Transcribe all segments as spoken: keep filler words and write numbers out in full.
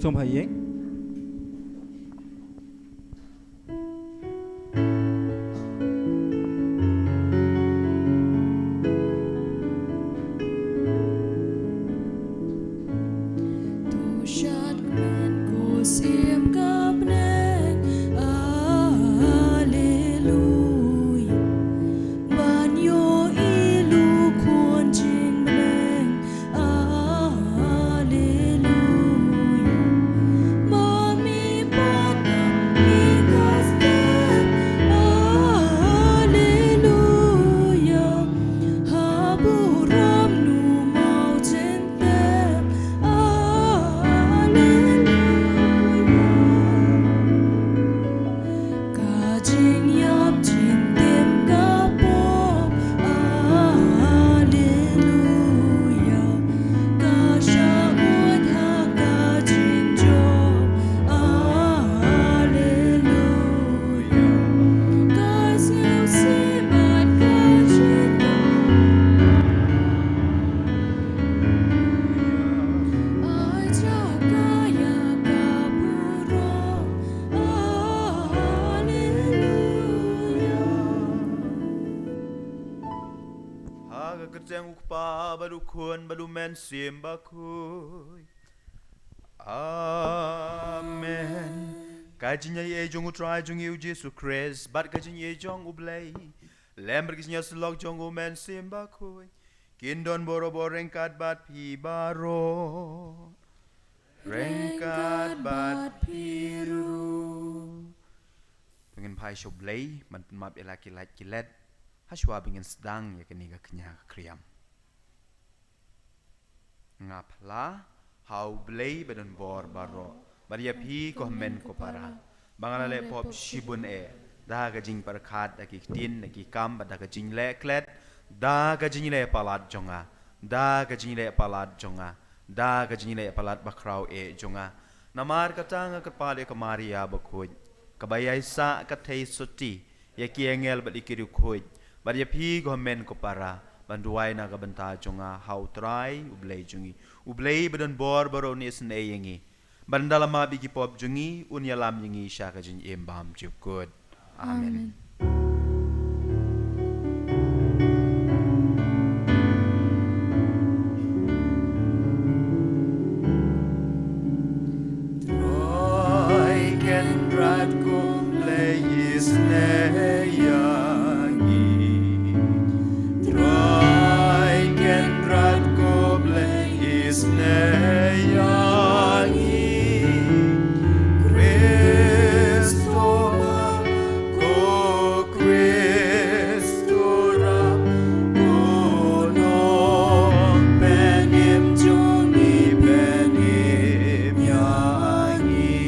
Kum ha ïing. To shad kmen ko sim ka bneng. Alleluia. Ban ïohi lu khun jingbneng. Alleluia. Ma mi pat mi ka step. Alleluia. Ha burom nu mau jingtep. Alleluia. Ka jingïap jingtim ka pop. Alleluia. Ka shah ngut ha ka jingjop. Alleluia. Ka sngewsih bad ka jingthoh. Ai jaka ïa ka burom. Alleluia. Ha ka kyrteng u Kpa bad u Khun bad u Mynsiem Bakhuid. Amen. Ka jingïaid jong u Trai jong ngi u Jisu Khrist bad ka jingïaid jong u Blei, lem bad ka jingïasyllok jong u Mynsiem Bakhuid, kin don borabor ryngkat bad phi baroh. Ryngkat bad phi ruh. To ngin phai sha u Blei ban pynmap ïa la ki lait ki let, ha shuwa ba ngin sdang ïa kane ka kñia ka khriam. Nga phla ha u Blei ba don bor baroh, bad ïa phi ko hynmen ko para, ba nga la leh pop shibun eh, da ka jingpyrkhat, da ki ktien, da ki kam, bad da ka jingleh klet, da ka jingleh palat jong nga, da ka jingleh palat jong nga, da ka jingleh palat bakhraw eh jong nga. Namar kata nga kyrpad ïa ka Maria Bakhuid, kaba ïaisah ka thei sotti ïa ki angel bad ïa ki riewkhuid, bad ïa phi ko hynmen ko para, ban duwai na ka bynta jong nga ha u Trai u Blei jong ngi. U Blei ba don bor baroh un isynei ïa ngi, ban da la map ïa ki pop jong ngi, un ïalam ïa ngi sha ka jingim bymjukut. Amen. Amen. Trai Kynrad ko Blei isynei ïa ngi. Trai Kynrad ko Blei isynei ïa ngi. Khrist u ma, ko Khrist u rah, ko nongpynim jong ngi, pynim ïa ngi.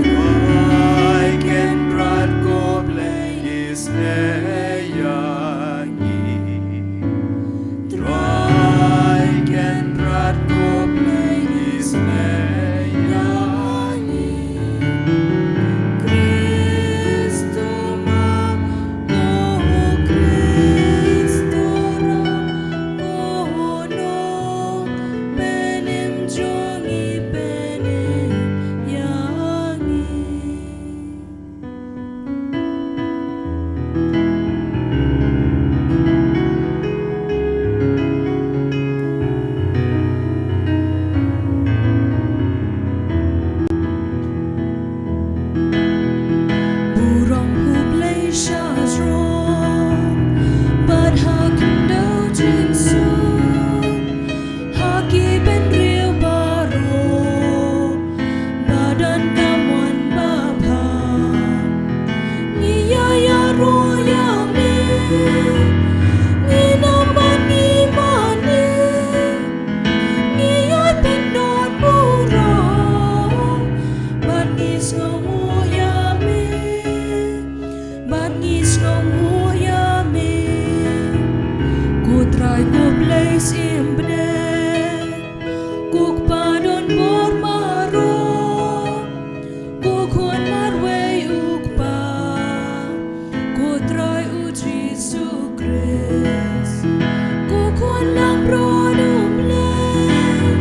Trai Kynrad ko Blei isynei ïa ngi. Trai Kynrad ko Blei isynei ïa ngi. Khrist u ma, ko Khrist u rah, ko nongpynim jong ngi, pynim ïa ngi. Burom U Blei sha jrong, bad ha khyndew jingsuk, ha ki bynriew baroh, ba donkam wan babha. Ngi ïa ïaroh ïa me, ngi nam bad ngi mane, ngi ïa pyndonkam burom, bad ngi sngewnguh ïa me. Bad ngi sngewnguh ïa me, ko Trai ko Blei Syiem Bneng, ko Kpa don bor baroh, ko Khun marwei U Kpa, ko Trai U Jisu Khrist, ko Khun langbrot U Blei.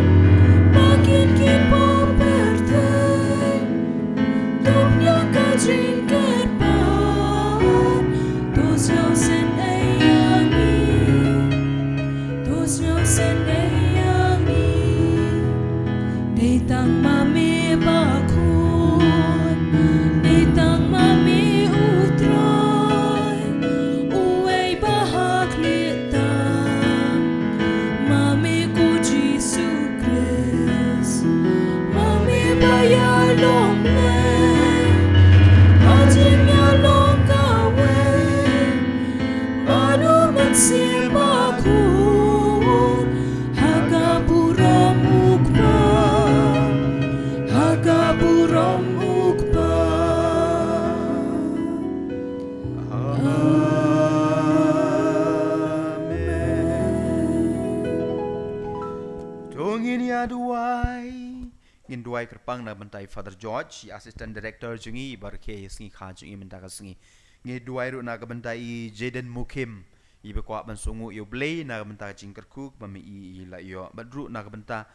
Ngin duwai kyrpang na ka bynta i Father George, i Assistant Director jong ngi, i ba rakhe ïa ka sngi kha jong ngi mynta ka sngi. Ngi duwai ruh na ka bynta i Jaden Mukim, i ba kwah ban sngewnguh ïa U Blei na ka bynta ka jingkyrkhu ba ma i i la ïoh. Bad ruh na ka bynta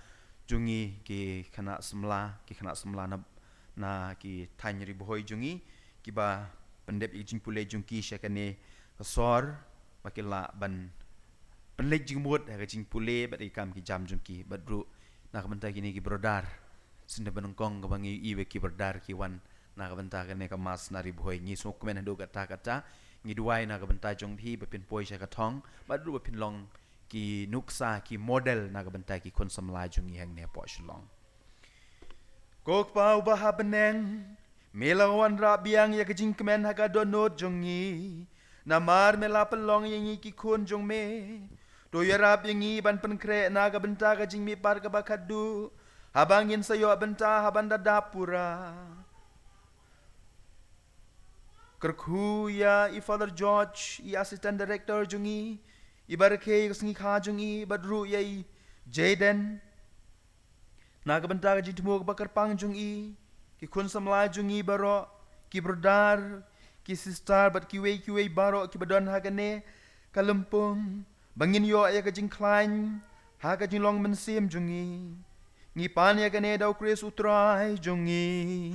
jong ngi ki khynnah samla, ki khynnah samla na, na ki thaiñ Ri Bhoi jong ngi, ki ba pyndep ïa ka jingpule jong ki sha kane ka sor, ba ki lah ban pynleit jingmut ha ka jingpule bad ïa ki kam ki jam jong ki. Bad ruh na ka bynta kine ki brother, sngewbha nyngkong kaba ngi ïohi ba ki brother ki wan na ka bynta kane ka Mass na Ri Bhoi. Ngi sngewkmen haduh katta katta. Ngi duwai na ka bynta jong phi ba phin poi sha ka thong, bad ruh ba phin long ki nuksa, ki model na ka bynta ki khun samla jong ngi hangne hapoh Shillong. Ko Kpa uba ha bneng, me la wanrah biang ïa ka jingkmen ha ka dohnud jong ngi. Namar me la pynlong ïa ngi ki khun jong me. To ïarap ïa ngi ban pynkhreh na ka bynta ka jingmihpat kaba khatduh, haba ngin sa ïoh bynta ha ban da dap pura. Kyrkhu ïa i Father George, i Assistant Director jong ngi, i ba rakhe ïa ka sngi kha jong ngi, bad ruh ïa i Jaden. Na ka bynta ka jingthmu kaba kyrpang jong i, ki khun samla jong i baroh, ki brother, ki sister, bad kiwei kiwei baroh kiba don ha kane ka lympung, ba ngin ïoh ïa ka jingkhlaiñ ha ka jinglong mynsiem jong ngi. Ngi pan ïa kane da U Khrist U Trai jong ngi.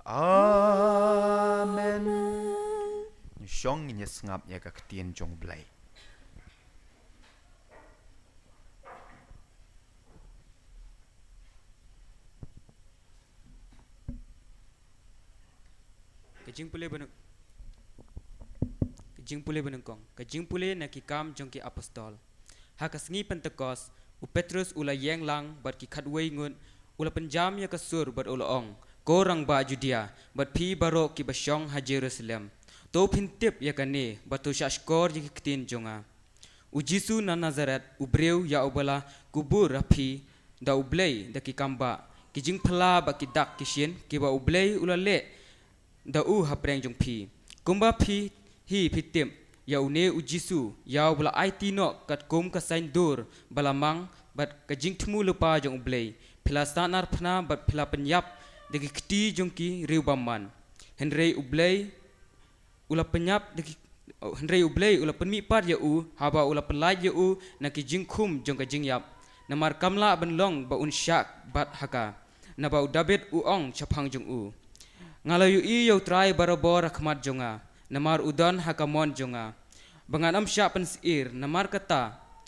Amen. Ngi shong ngin ïa sngap ïa ka ktien jong U Blei. Ka jingpule ba nyng-, ka jingpule ba nyngkong. Ka jingpule na Ki Kam jong ki Apostol. Ha ka sngi Pentekost, u Petrus u la ïeng lang bad ki khatwei ngut, u la pynjam ïa ka sur bad u la ong, Ko rangbah Judia, bad phi baroh kiba shong ha Jerusalem, to phin tip ïa kane, bad to shahshkor ïa ki ktien jong nga. U Jisu na Nasareth, u briew ïa uba la kubur ha phi da U Blei da ki kambah, ki jingphylla bad ki dak ki shin, kiba U Blei u la leh da u hapdeng jong phi. Kumba phi hi phi tip ïa une u Jisu, ïa uba la aiti noh katkum ka saiñdur ba la mang bad ka jingthmu lypa jong U Blei, phi la sahnarphna bad phi la pynïap da ki kti jong ki riewbymman. Hynrei U Blei u la pynïap da ki, hynrei U Blei u la pynmihpat ïa u, haba u la pynlait ïa u na ki jingkhum jong ka jingïap. Namar kam lah ban long ba un shah bat ha ka. Naba u Dabid u ong shaphang jong u, Nga la ïohi ïa U Trai barabor ha khmat jong nga, namar u don ha ka mon jong nga, ba ngan ym shah pynsyier. Namar kata,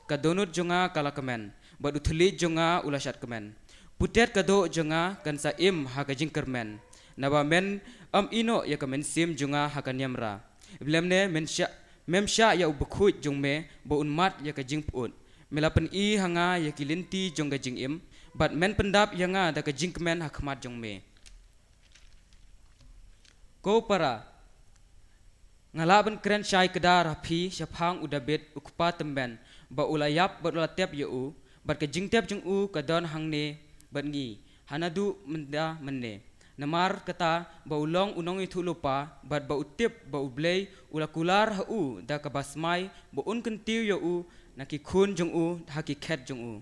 ka dohnud jong nga ka la kmen, bad u thylliej jong nga u la shad kmen. Putet ka doh jong nga kan sa im ha ka jingkyrmen, naba men ym ïehnoh ïa ka mynsiem jong nga ha ka niamra. Lymne men shah, mem shah ïa u bakhuid jong me ba un mad ïa ka jingpyut. Me la pyni ha nga ïa ki lynti jong ka jingim, bad men pyndap ïa nga da ka jingkmen ha khmat jong me. Ko para, nga lah ban kren shai kdar ha phi shaphang u Dabid u kpa tymmen, ba u la ïap bad u la tep ïa u, bad ka jingtep jong u ka don hangne bad ngi ha naduh mynta mynne. Namar kata ba u long u nongïathuhlypa, bad ba u tip ba U Blei u la kular ha u da kaba smai ba un kyntiew ïa u na ki khun jong u ha ki khet jong u.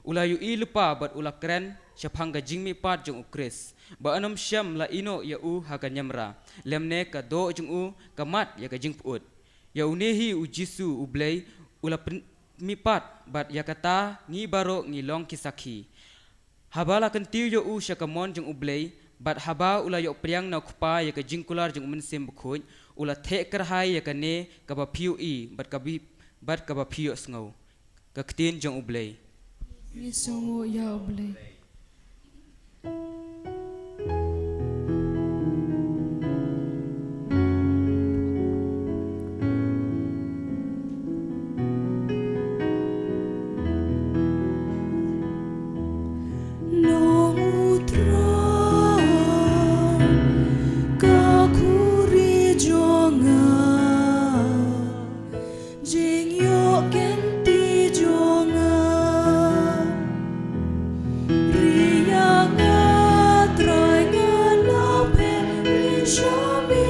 U la ïohi lypa bad u la kren shaphang ka jingmihpat jong U Khrist, ba un ym shym la ïehnoh ïa u ha ka niamra, lymne ka doh jong u ka mad ïa ka jingpyut. Ïa une hi u Jisu U Blei u la pyn-, mihpat, bad ïa kata ngi baroh ngi long ki sakhi. Haba la kyntiew ïa u sha ka mon jong U Blei, bad haba u la ïoh pdiang na U Kpa ïa ka jingkular jong U Mynsiem Bakhuid, u la theh kyrhai ïa kane kaba phi ïohi bad kaba, bad kaba phi ïohsngew. Ka ktien jong U Blei. Ngi sngewnguh ïa U Blei. Long U Trai, ka khuri jong nga, jingïoh kynti jong nga. Ri ïa nga Trai, nga la pynring sha me.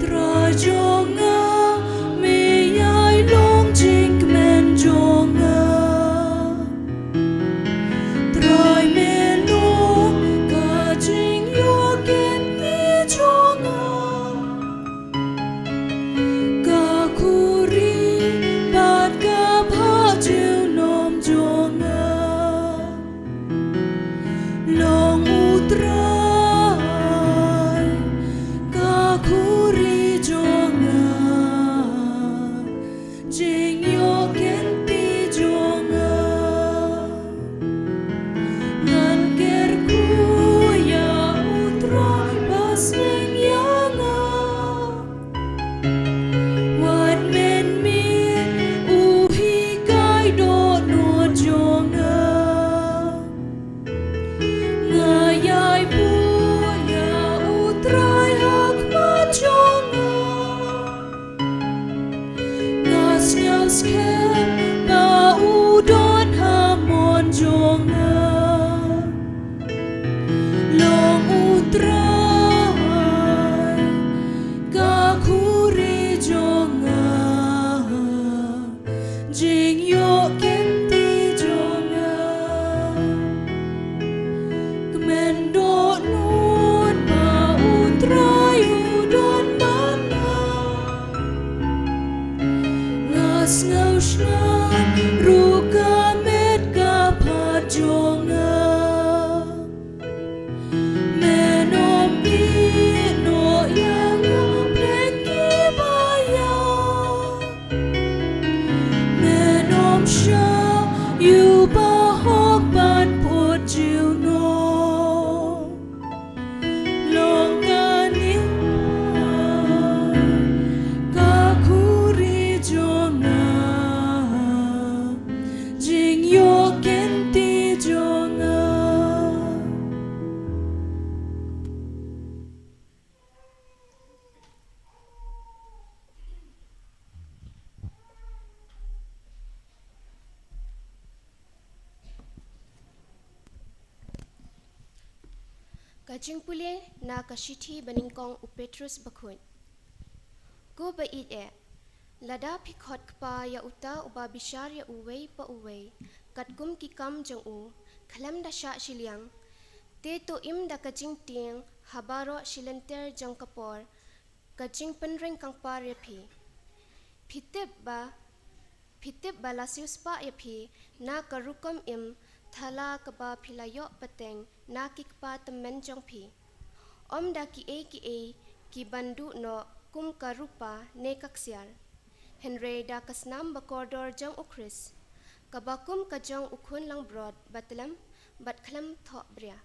Trai jong nga, me ïai long jingkmen jong nga. Skhem ba u don ha mon jong nga. Long u Trai ka khuri jong nga, jingïoh kynti jong nga. Kmen dohnud ba u Trai u don bad nga. Nga sngew shngaiñ ruh ka met ka phad jong nga. Men ym ïeh noh ïa nga pdeng kiba ïap. Men ym shah ïa u bahok ban put jingmut. Long kane ka khuri jong nga, jingïoh kynti jong nga. Ka jingpule na ka shithi banyngkong u Petrus bakhuid. Ko ba ïeit eh, lada phi khot kpa ïa uta uba bishar ïa uwei pa uwei katkum ki kam jong u, khlem da shah shiliang, te to im da ka jingtieng ha baroh shi lynter jong ka por, ka jingpynreng kangpar ïa phi. Phi tip ba, phi tip ba la siewspah ïa phi na ka rukom im thala kaba phi la ïoh pateng na ki kpa tymmen jong phi. Ym da kiei kiei kiban duh noh kum ka rupa ne ka ksiar, hynrei da ka snam bakordor jong u Khrist, kaba kum ka jong u khun langbrot batlem bad khlem thohbria.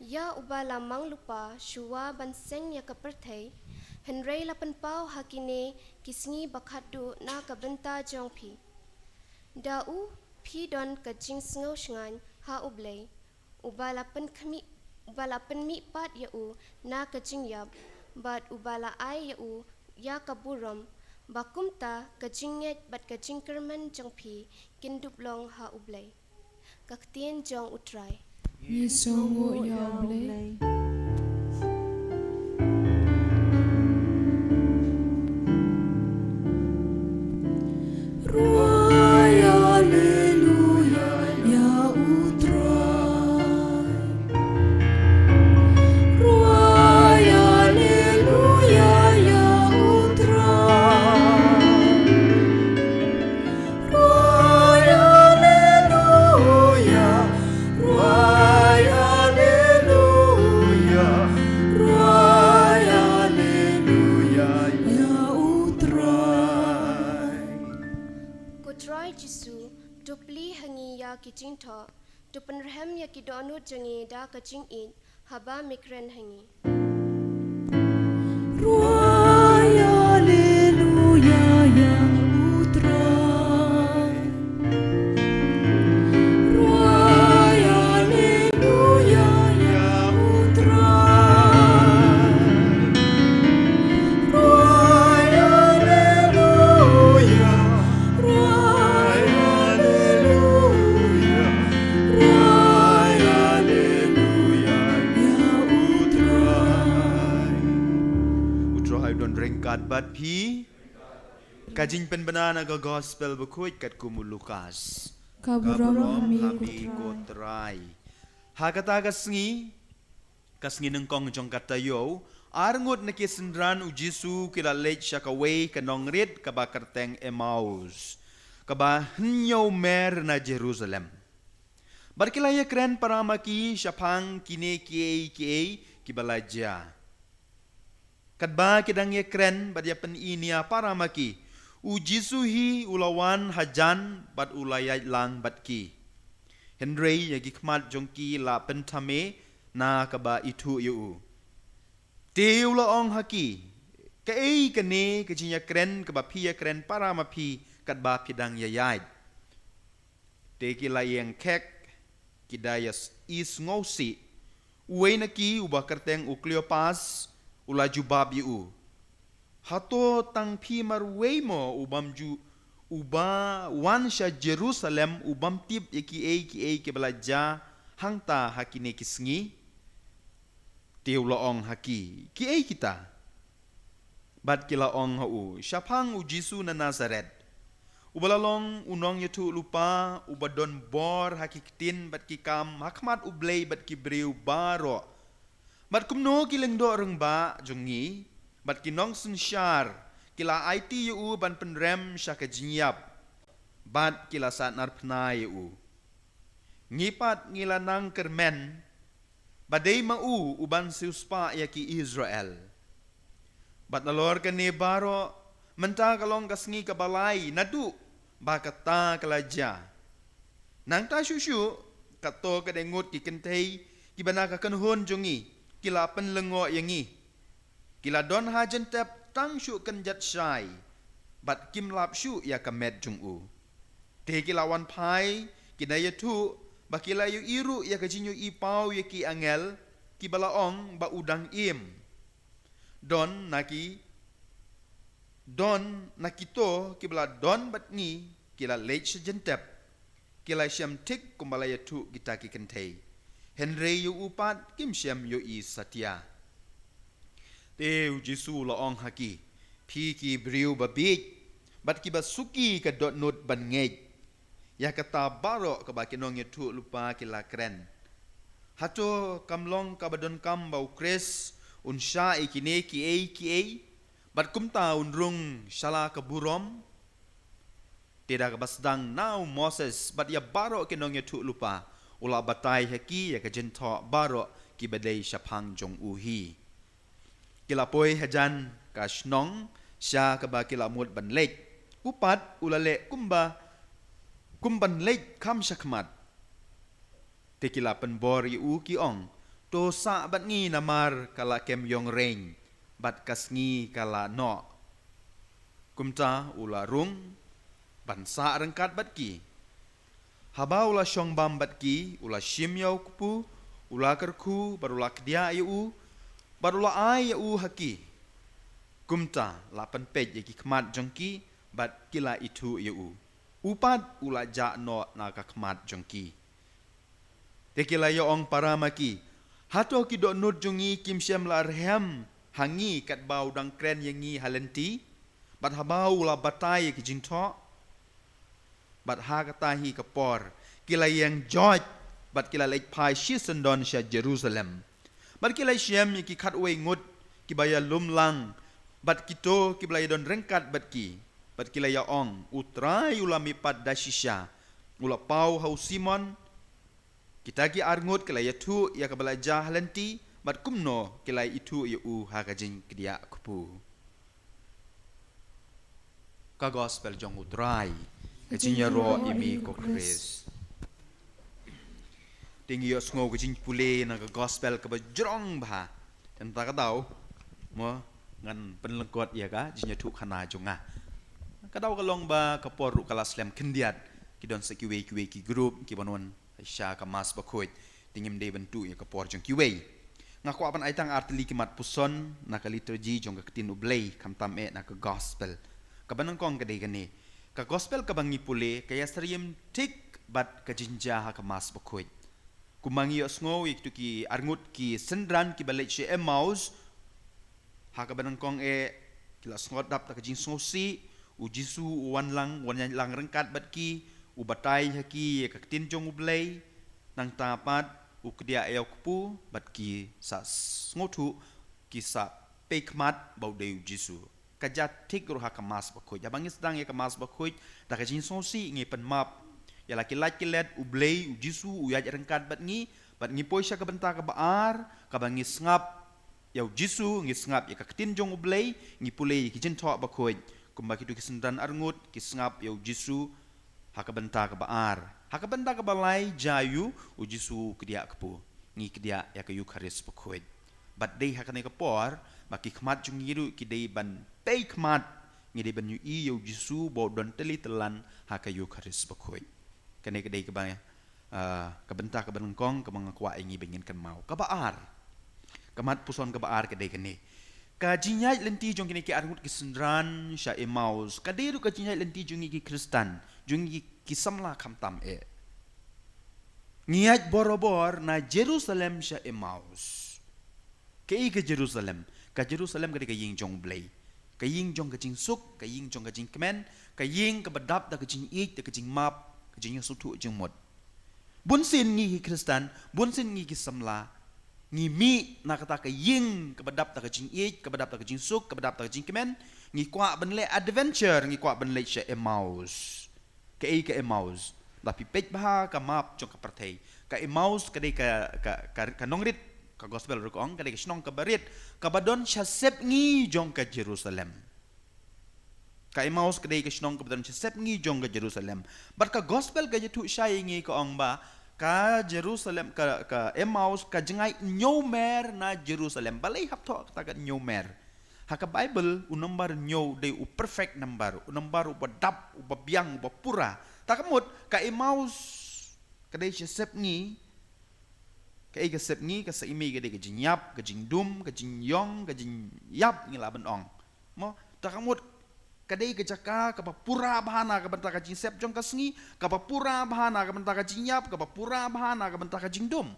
Ïa uba la mang lypa shuwa ban seng ïa ka pyrthei, hynrei la pynpaw ha kine ki sngi ba khatduh na ka bynta jong phi. Da u phi don ka jingsngew shngaiñ ha U Blei, uba la pynkhmih, uba la pynmih pat ïa u na ka jingïap, bad uba la ai ïa u ïa ka burom, ba kumta ka jingngeit bad ka jingkyrmen jong phi kin dup long ha U Blei. Ka ktien jong U Trai. Ngi sngewnguh ïa U Blei. Rwai haleluya ïa U Trai. Rwai haleluya ïa U Trai. Rwai haleluya, rwai haleluya, rwai haleluya ïa U Trai. Ko Trai Jisu, to plie ha ngi ïa ki jingthoh, to pynrhem ïa ki dohnud jong ngi da ka jingïeit, haba me kren ha ngi. Rwai haleluya ïa U Trai. Rwai haleluya ïa U Trai. Rwai haleluya. Rwai haleluya. Rwai haleluya ïa U Trai. U Trai u don ryngkat bad phi. Ka jingpynbna na ka Gospel bakhuid katkum u Lukas. Ka burom ha me, ko Trai. Ha kata ka sngi, ka sngi nyngkong jong ka taïew, arngut na ki synran U Jisu ki la leit sha kawei ka nongrit kaba kyrteng Emmaus, kaba hynñiew mer na Jerusalem. Bad ki la ïakren para ma ki shaphang kine kiei kiei kiba la jia. Katba ki dang ïakren bad ïapyni nia para ma ki, U Jisu hi u la wan hajan bad u la ïaid lang bad ki. Hynrei ïa ki khmat jong ki la pynthame na kaba ithuh ïa u. Te u la ong ha ki, kaei kane ka jingïakren kaba phi ïakren para ma phi katba phi dang ïaid? Te ki la ïeng khek, ki da ïa s-, i sngewsih. Uwei na ki uba kyrteng u Kleopas u la jubab ïa u, hato tang phi marwei mo u bym ju, Uba wan sha Jerusalem u bym tip ïa kiei kiei kiba la jia hangta ha kine ki sngi. Te u la ong ha ki, kiei kita? Bad ki la ong ha u, shaphang u Jisu na Nasaret, uba la long u nongïathuhlypa uba don bor ha ki ktien bad ki kam ha khmat U Blei bad ki briew baroh. Bad kumno ki lyngdoh rangbah jong ngi bad ki nongsynshar ki la aiti ïa u ban pynrem sha ka jingïap, bad ki la sahnarphna ïa u. Ngi pat ngi la nang kyrmen ba dei ma u u ban siewspah ïa ki Israel. Bad nalor kane baroh, mynta ka long ka sngi kaba lai naduh ba kata ka la jia. Nangta shuh shuh, kato ka dei ngut ki kynthei kiba na ka kynhun jong ngi, ki la pynlyngngoh ïa ngi. Ki la don ha jingtep tang shuh kynjat shai, bad kim lap shuh ïa ka met jong u. Te ki la wan phai, ki da ïathuh ba ki la ïohi ruh ïa ka jingïohi paw ïa ki angel, kiba la ong ba u dang im. Don na ki, don na kito kiba la don bad ngi, ki la leit sha jingtep. Ki la shem thik kumba la ïathuh kita ki kynthei. Hynrei ïa u pat kim shem ïohi satia. Te u Jisu u la ong ha ki, phi ki briew babieit bad kiba suki ka dohnud ban ngeit ïa kata baroh kaba ki nongïathuhlypa ki la kren. Hato kam long kaba donkam ba u Khrist un shah ïa kine kiei kiei, bad kumta un rung sha la ka burom? Te da kaba sdang na u Moses bad ïa baroh ki nongïathuhlypa, u la batai ha ki ïa ka jingthoh baroh kiba dei shaphang jong u hi. Ki la poi hajan ka shnong sha kaba ki la mut ban leit. U pat u la leh kumba, kum ban leit kham shakhmat. Te ki la pynbor ïa u, ki ong, to sah bad ngi namar ka la kem ïongreiñ bad ka sngi ka la noh. Kumta u la rung ban sah ryngkat bad ki. Haba u la shong bam bad ki, u la shim ïa u kpu, u la kyrkhu bad u la kdiah ïa u, bad u la ai ïa u ha ki. Kumta la pynpeit ïa ki khmat jong ki bad ki la ithuh ïa u. U pat u la jah noh na ka khmat jong ki. Te ki la ïa ong para ma ki, hato ki dohnud jong ngi kim shem la rhem ha ngi katba u dang kren ïa ngi ha lynti, bad haba u la batai ïa ki jingthoh? Bad ha kata hi ka por ki la ïeng joit bad ki la leit phai shisyndon sha Jerusalem. Bad ki la shem ïa ki khatwei ngut kiba ïalum lang bad kito kiba la ïadon ryngkat bad ki. Bad ki la ïa ong, u Trai u la mihpat da shisha, u la paw ha u Simon. Kita ki arngut ki la ïathuh ïa kaba la jia ha lynti bad kumno ki la ithuh ïa u ha ka jingkdiah kpu. Ka Gospel jong u Trai. Ka jingïaroh ïa me ko Khrist. Te ngi ïohsngew ka jingpule na ka Gospel kaba jrong bha. Te mynta ka daw, mo, ngan pynlyngkot ïa ka jingïathuhkhana jong nga. Ka daw ka long ba ka por ruh ka la slem khyndiat. Ki don sa kiwei kiwei ki group kiban wan sha ka Mass Bakhuid. Te ngim dei ban tuh ïa ka por jong kiwei. Nga kwah ban ai tang ar tylli ki mat puson na ka liturgy jong ka Ktien U Blei, khamtam eh na ka Gospel. Kaba nyngkong ka dei kane. Ka Gospel kaba ngi pule ka ïasyriem thik bad ka jingjia ha ka Mass Bakhuid. Kumba ngi ïohsngew ïa kito ki arngut ki synran kiba leit sha Emmaus, ha kaba nyngkong eh ki la sngewdap da ka jingsngewsih, u Jisu u wan lang, wan ïalang ryngkat bad ki, u batai ha ki ïa ka Ktien jong U Blei, nangta pat u kdiah ïa u kpu, bad ki sa sngewthuh, ki sa peit khmat ba u dei u Jisu. Ka jia thik ruh ha ka Mass Bakhuid. Haba ngi sdang ïa ka Mass Bakhuid da ka jingsngewsih, ngi pynmap ïa la ki lait ki let, U Blei, u Jisu u ïaid ryngkat bad ngi, bad ngi poi sha ka bynta kaba ar, kaba ngi sngap ïa u Jisu, ngi sngap ïa ka Ktien jong U Blei, ngi pule ïa ki jingthoh bakhuid. Kumba kito ki synran arngut ki sngap ïa u Jisu ha ka bynta kaba ar. Ha ka bynta kaba lai, jia ïa u, u Jisu u kdiah kpu. Ngi kdiah ïa ka Eukharist Bakhuid. Bad dei ha kane ka por ba ki khmat jong ngi ruh ki dei ban peit khmat, ngi dei ban ïohi ïa u Jisu ba u don tylli tyllan ha ka Eukharist Bakhuid. Kane ka dei kaba, ah, ka bynta kaba nyngkong kaba nga kwah ïa ngi ba ngin kynmaw. Kaba ar. Ka mat puson kaba ar ka dei kane. Ka jingïaid lynti jong kine ki arngut ki synran sha Emmaus ka dei ruh ka jingïaid lynti jong ngi ki Khristan, jong ngi ki samla khamtam eh. Ngi ïaid borabor na Jerusalem sha Emmaus. Kaei ka Jerusalem? Ka Jerusalem ka dei ka ïing jong U Blei, ka ïing jong ka jingsuk, ka ïing jong ka jingkmen, ka ïing kaba dap da ka jingïeit, da ka jingmap, ka jingïasngewthuh jingmut. Bunsien ngi ki Khristan, bunsien ngi ki samla, ngi mih na kata ka ïing kaba dap da ka jingïeit, kaba dap da ka jingsuk, kaba dap da ka jingkmen. Ngi kwah ban leh adventure, ngi kwah ban leit sha Emmaus. Kaei ka Emmaus? Lada phi peit bha ka map jong ka pyrthei, ka Emmaus ka dei ka, ka, ka, ka nongrit, ka gospel ruh ka ong, ka dei ka shnong kaba rit, kaba don sha sepngi jong ka Jerusalem. Ka Emmaus ka dei ka shnong kaba don sha sepngi jong ka Jerusalem. Bad ka gospel ka ïathuh shai ïa ngi, ka ong ba ka Jerusalem, ka, ka Emmaus ka jngai hynñiew mer na Jerusalem. Balei hap thoh kata ka hynñiew mer? Ha ka Bible u number hynñiew dei u perfect number, u number uba dap, uba biang, uba pura. Ta ka mut ka Emmaus ka dei sha sepngi. Kaei ka sepngi? Ka sepngi ka dei ka jingïap, ka jingdum, ka jingïong, ka jingïap, ngi lah ban ong. Mo, ta ka mut ka dei ka jaka kaba pura bha na ka bynta ka jingsep jong ka sngi, kaba pura bha na ka bynta ka jingïap, kaba pura bha na ka bynta ka jingdum.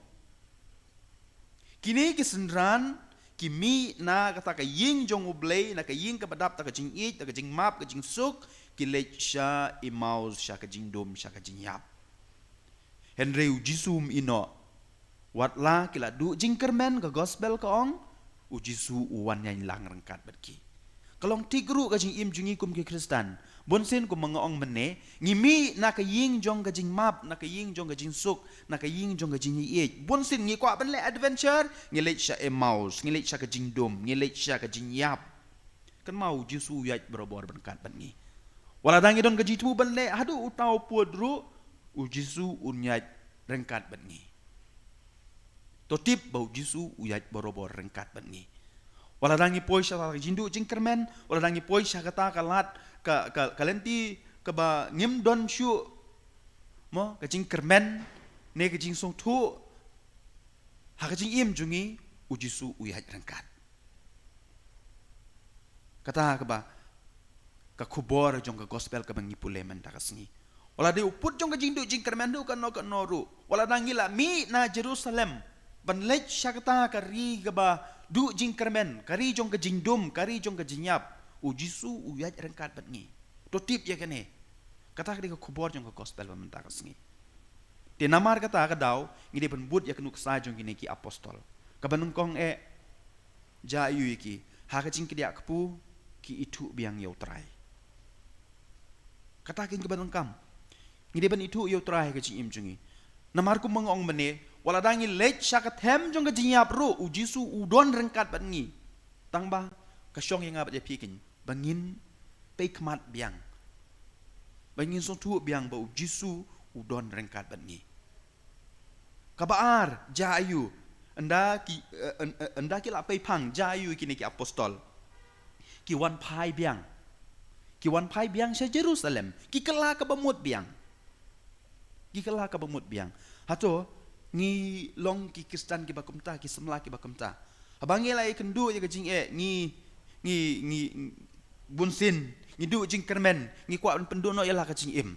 Kine ki synran ki mih na kata ka ïing jong U Blei, na ka ïing kaba dap da ka jingïeit, da ka jingmap, ka jingsuk, ki leit sha Emmaus, sha ka jingdum, sha ka jingïap. Hynrei U Jisu um ïeh noh. Wat la ki la duh jingkyrmen, ka gospel ka ong, U Jisu u wan ïaid lang ryngkat bad ki. Ka long thik ruh ka jingim jong ngi kum ki Khristan. Bunsien kumba nga ong mynne, ngi mih na ka ïing jong ka jingmap, na ka ïing jong ka jingsuk, na ka ïing jong ka jingïeit. Bunsien ngi kwah ban leh adventure, ngi leit sha Emmaus, ngi leit sha ka jingdum, ngi leit sha ka jingïap. Kynmaw, U Jisu u ïaid barabor ryngkat bad ngi. Wat la dang ngi don ka jingthmu ban leh haduh uta u pud ruh, U Jisu un ïaid ryngkat bad ngi. To tip ba U Jisu u ïaid barabor ryngkat bad ngi. Wat la dang ngi poi sha ka jingduh jingkyrmen, wat la dang ngi poi sha kata ka lad, ka, ka, ka lynti kaba ngim don shuh, mo, ka jingkyrmen ne ka jingsngewthuh, ha ka jingim jong ngi, U Jisu u ïaid ryngkat. Kata kaba, ka khubor jong ka gospel kaba ngi pule mynta ka sngi. Wat la dei u pud jong ka jingduh jingkyrmen ruh kano kano ruh, wat la dang ngi la mih na Jerusalem ban leit sha kata ka ri kaba duh jingkyrmen, ka ri jong ka jingdum, ka ri jong ka jingïap, U Jisu u ïaid ryngkat bad ngi. To tip ïa kane. Kata ka dei ka khubor jong ka gospel ba mynta ka sngi. Te namar kata ka daw ngi dei ban bud ïa ka nuksa jong kine ki apostol. Kaba nyngkong eh, jia aiu ïa ki? Ha ka jingkdiah kpu ki ithuh biang ïa U Trai. Kata ka dei kaba donkam. Ngi dei ban ithuh ïa U Trai ha ka jingim jong ngi. Namar kumba nga ong mynne, wat la dang ngi leit sha ka them jong ka jingïap ruh, U Jisu u don ryngkat bad ngi. Tang ba ka shong ïa nga bad ïa phi kein ba ngin pei khmat biang, ba ngin sngewthuh biang ba U Jisu u don ryngkat bad ngi. Kaba ar, jia aiu? Ynda ki, eh, yn-, eh, ynda ki la pei phang, jia aiu ïa kine ki apostol? Ki wan phai biang. Ki wan phai biang sha Jerusalem. Ki kylla kaba mut biang. Ki kylla kaba mut biang. Hato ngi long ki Khristan kiba kumta, ki samla kiba kumta? Haba ngi la ïakynduh ïa ka jingeh, ngi, ngi, ngi, bunsien ngi duh jingkyrmen, ngi kwah ban pynduh noh ïa la ka jingim.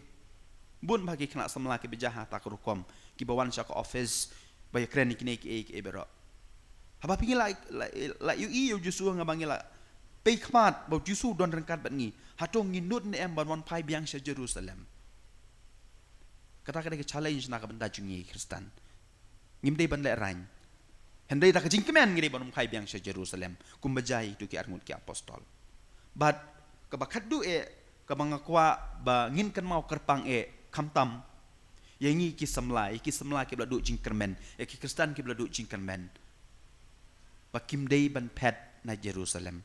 Bun bah ki khynnah samla kiba jia ha kata ka rukom, kiba wan sha ka office ba ïakren ïa kine kiei kiei baroh. Haba phi ngi la, la, la ïohi ïa U Jisu, haba ngi la pei khmat ba U Jisu u don ryngkat bad ngi, hato ngi nud ne em ban wan phai biang sha Jerusalem? Kata ka dei ka challenge na ka bynta jong ngi Khristan. Ngim dei ban lehraiñ. Hynrei da ka jingkmen ngi dei ban wan phai biang sha Jerusalem, kumba jia ïa kito ki arngut ki apostol. Bad kaba khatduh eh, kaba nga kwah ba ngin kynmaw kyrpang eh, khamtam ïa ngi ki samla, ïa ki samla kiba la duh jingkyrmen, ïa ki Khristan kiba la duh jingkyrmen, ba kim dei ban phet na Jerusalem.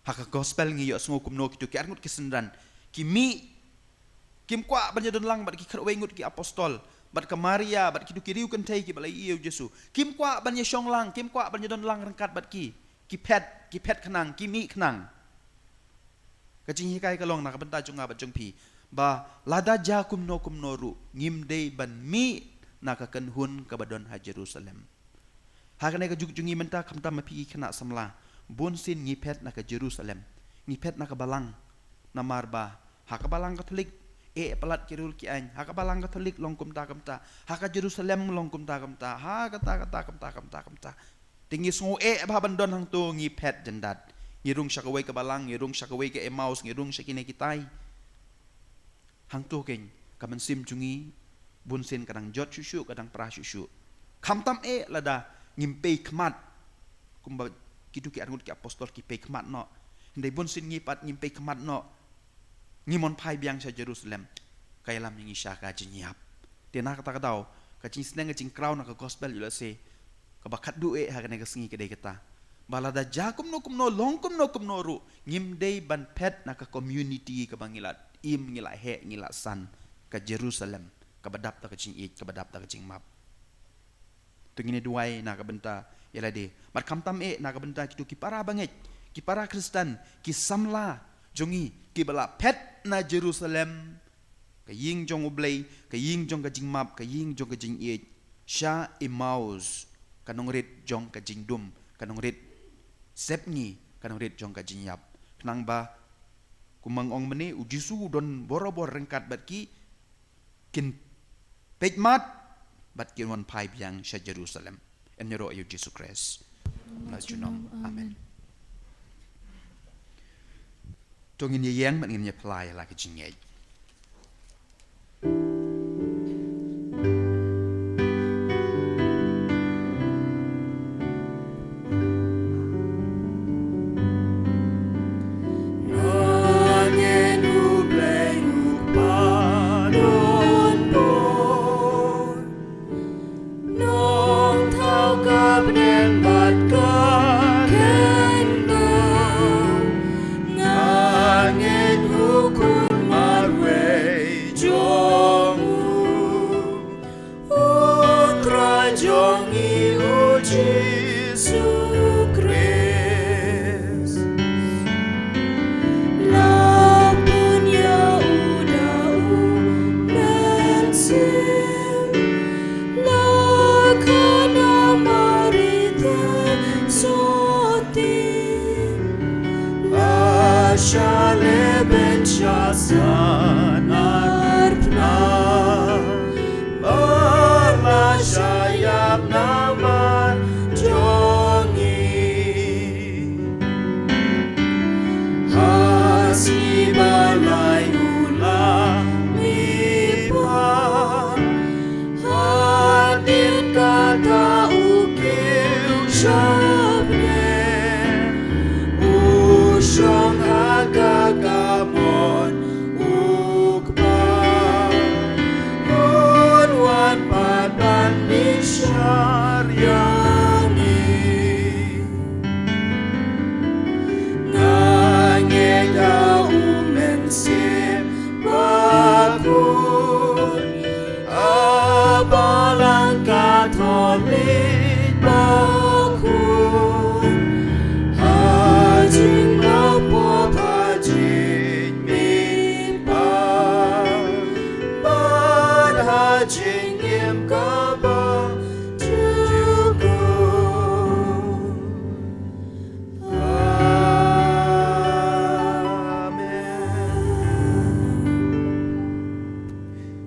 Ha ka gospel ngi ïohsngew kumno kito ki arngut ki synran ki mih, kim kwah ban ïadon lang bad ki khatwei ngut ki apostol, bad ka Maria, bad kito ki riewkynthei kiba la ïohi ïa U Jisu. Kim kwah ban ïashong lang, kim kwah ban ïadon lang ryngkat bad ki. Ki phet, ki phet khnang, ki mih khnang. Ka jinghikai ka long na ka bynta jong nga bad jong phi, ba lada jia kumno kumno ruh, ngim dei ban mih na ka kynhun kaba don ha Jerusalem. Ha kane ka juk jong ngi mynta, khamtam ma phi ki khynnah samla, Bun sien ngi phet na ka Jerusalem, ngi phet na ka balang. Namar ba ha ka balang Katholik eh palat ki rul ki aiñ, ha ka balang Katholik long kumta kumta, ha ka Jerusalem long kumta kumta, ha kata kata kumta kumta kumta. Te ngi sngew eh ba ban don hangto, ngi phet jyndat. Ngi rung sha kawei ka balang, ngi rung sha kawei ka Emmaus, ngi rung sha kine kitai. Hangto keiñ ka mynsiem jong ngi bun sien ka dang jot shuh shuh, ka dang pra shuh shuh. Khamtam eh lada ngim pei khmat kumba kito ki arngut ki apostol ki pei khmat noh. Hynrei bun sien ngi pat ngim pei khmat noh. Ngim wan phai biang sha Jerusalem. Ka ïalam ïa ngi sha ka jingïap. Te na kata ka daw, ka jingsneng, ka jingkraw na ka gospel, ïoh lehse kaba khatduh eh ha kane ka sngi ka dei kata, ba lada jia kumno kumno, long kumno kumno ruh, ngim dei ban phet na ka community kaba ngi la im, ngi la heh, ngi la san, ka Jerusalem kaba dap da ka jingïeit, kaba dap da ka jingmap. To ngin ïa duwai na ka bynta ïa lade. Bad khamtam eh na ka bynta kito ki para bangeit, ki para Khristan, ki samla jong ngi kiba la phet na Jerusalem, ka ïing jong U Blei, ka ïing jong ka jingmap, ka ïing jong ka jingïeit, sha Emmaus, ka nongrit jong ka jingdum, ka nongrit sepngi, ka nongrit jong ka jingïap. Khnang ba, kumba nga ong mynne, U Jisu u don borabor ryngkat bad ki, kin peit mat bad kin wan phai biang sha Jerusalem. Yn ïaroh ïa U Jisu Khrist. La junom. Amen. To ngin ïa ïeng bad ngin ïa plie la ka jingngeit. Nongthaw ka bneng bad ka khyndew, nga ngeit u khun marwei jong u, u Trai jong ngi u Jisu Khrist. La pun ïa u da u Mynsiem, la khana Mari te sotti, la shah leh beiñ sha san arphew phra, bad la shah ïap namar jong ngi. Ha sngi ba lai u la mihpat, hadien kata u kiew sha bneng, u shong ha ka kamon u Kpa, un wan pat ban bishar ïa ngi. Nga ngeit ha u Mynsiem Bakhuid, ha Balang Katholik Bakhuid, ha jingmap, ha jingmihpat, bad ha jingim kaba juh. Amen.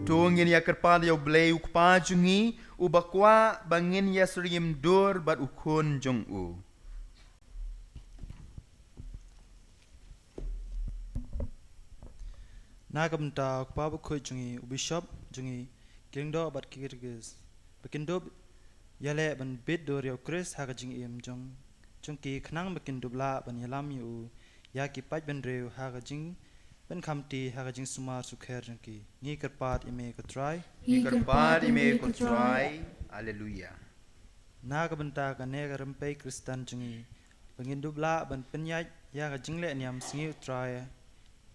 To ngin ïa kyrpad ïa U Blei U Kpa jong ngi, uba kwah ba ngin ïa syriem dur bad U Khun jong u. Na ka bynta u Kpa Bakhuid jong ngi, u Bishop jong ngi, ki Lyngdoh bad ki Catechists, ba kin dup ïaleh ban bit dur ïa U Khrist ha ka jingim jong, jong ki, khnang ba kin dup lah ban ïalam ïa u ïa ki paid bynriew ha ka jingpynkhamti ha ka jingsumar sukher jong ki. Ngi kyrpad ïa me ko Trai. Ngi kyrpad ïa me ko Trai. Alleluia. Na ka bynta kane ka rympei Khristan jong ngi, ba ngin dup lah ban pynïaid ïa ka jingleh niam sngi U Trai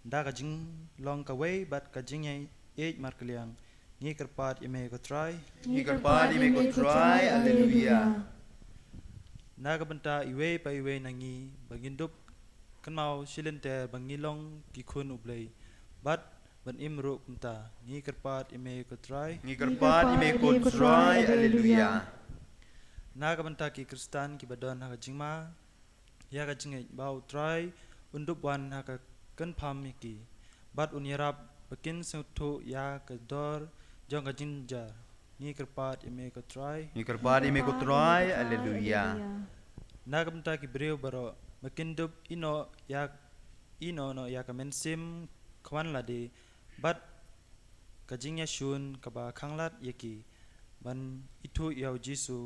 da ka jinglong kawei bad ka jingïeit markylliang, ngi kyrpad ïa me ko Trai. Ngi kyrpad ïa me ko Trai. Alleluia. Na ka bynta iwei pa iwei na ngi, ba ngin dup kynmaw shilynter ba ngi long ki khun U Blei bad ban im ruh kumta, ngi kyrpad ïa me ko Trai. Ngi kyrpad ïa me ko Trai. Alleluia. Na ka bynta ki Khristan kiba don ha ka jingma, ïa ka jingngeit ba U Trai un dup wan ha ka kynpham ïa ki, bad un ïarap ba kin sngewthuh ïa ka dor jong ka jingjynjar. Ngi kyrpad ïa me ko Trai. Ngi kyrpad ïa me ko Trai. Haleluya. Na ka bynta ki briew baroh ba kin dup ïehnoh ïa, ïehnoh noh ïa ka mynsiem khwan lade bad ka jingïashun kaba khanglad ïa ki ban ithuh ïa U Jisu